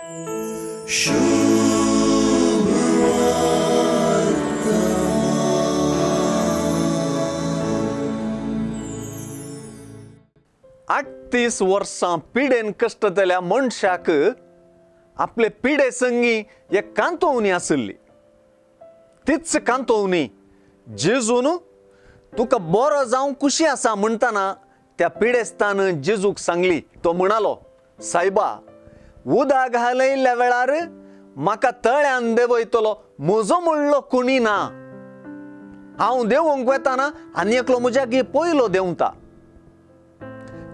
आठतीस वर्सां पिडेन कश्टतल्या मनशाक आपले पिडे संगी एक कांतोवणी आशिल्ली. तीच कांतोवणी जेजून तुका बरो जावंक खुशी आसा म्हणटना त्या पिडेस्तान जेजूक सांगली. तो म्हणालो, सायबा, उदक घालयल्ल्या वेळार म्हाका तळ्यान देंवयतलो म्हजो म्हणलो कोणी ना. हांव देंवूंक वेताना आनी एकलो म्हज्या गी पयलो देंवता.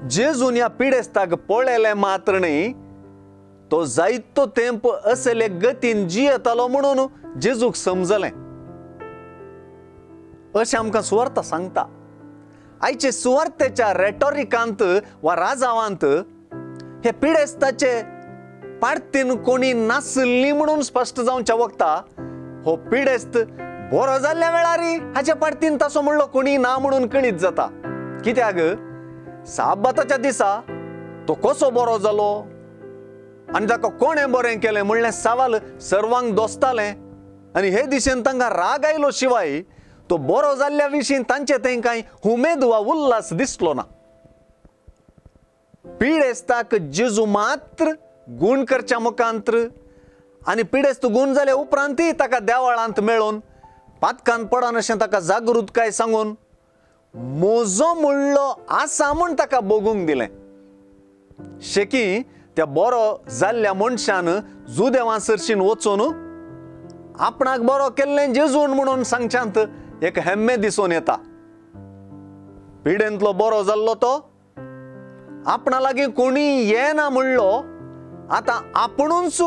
जेजून ह्या पिडेस्ताक पळयलें मात्र न्ही, तो जायतो तेंप असले गतीन जियेतालो म्हणून जेजूक समजलें. अशें आमकां सुवार्ता सांगता. आयचे सुवार्तेच्या रेटॉरिकांत वा राजावांत हे पिडेस्ताचे पार्तीन कोणी नासली म्हणून स्पश्ट जावच्या वखता हो पिडेस्त बरो जाल्ल्या वेळार हाच्या पार्तीन तसो म्हणलो कोणी ना म्हणून कळीत जाता. कित्याक साबाताच्या दिसा तो कसो बरो जालो आनी ताका कोणें बरें केलें म्हणलें सवाल सर्वांक दोसतालें आनी हे दिशेन तांकां राग आयलो. शिवाय तो बरो जाल्ल्या विशीं तांचे थंय कांय उमेद वा उल्हास दिसलो ना. पिडेस्ताक जेजू मात्र गूण करच्या मुखांत्र आनी पिडेस्त गूण जाल्या उपरांतय ताका देवळांत मेळोवन पातकान पडन अशें ताका जागृतकाय सांगून म्हजो म्हणलो आसा म्हूण ताका भोगूंक दिलें. शेकी त्या बरो जाल्ल्या मनशान जुदेवां सरशीन वचून आपणाक बरो केल्लें जेजून म्हणून सांगच्यांत एक हेम्मे दिसून येता. पिडेंतलो बरो जाल्लो तो आपणा लागीं कोणी येना म्हणलो आतां आपुणूच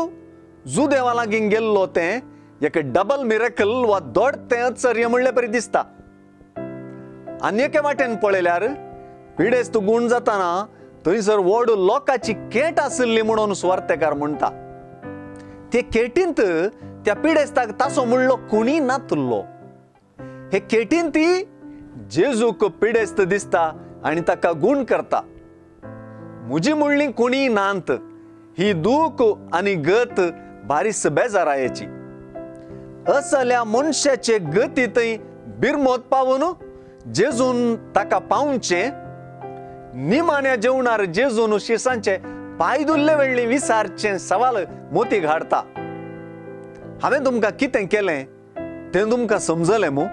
जुदेवा लागीं गेल्लो तें एक डबल मिरेकल वा दोड तें आश्चर्य म्हणले परी दिसता. आनी एके वाटेन पळयल्यार पिडेस्त गूण जाताना थंयसर व्हड लोकांची केट आशिल्ली म्हणून सुवार्तेकार म्हणटा. ते केटींत त्या पिडेस्ताक तासो म्हणलो कोणी नातुल्लो. हे केटीन ती जेजूक पिडेस्त दिसता आनी ताका गूण करता. म्हजी म्हणली कोणी नांत ही दूख आनी गत बारीस बेजारायेची. असल्या मनशाचे गती थंय बिरमोत पावून जेजून ताका पावचें. निमाण्या जेवणार जेजून शिसांचे पांय धुल्ले वेळी विसारचें सवाल मोती घाडता. हांवें तुमकां कितें केलें तें तुमकां समजलें मू?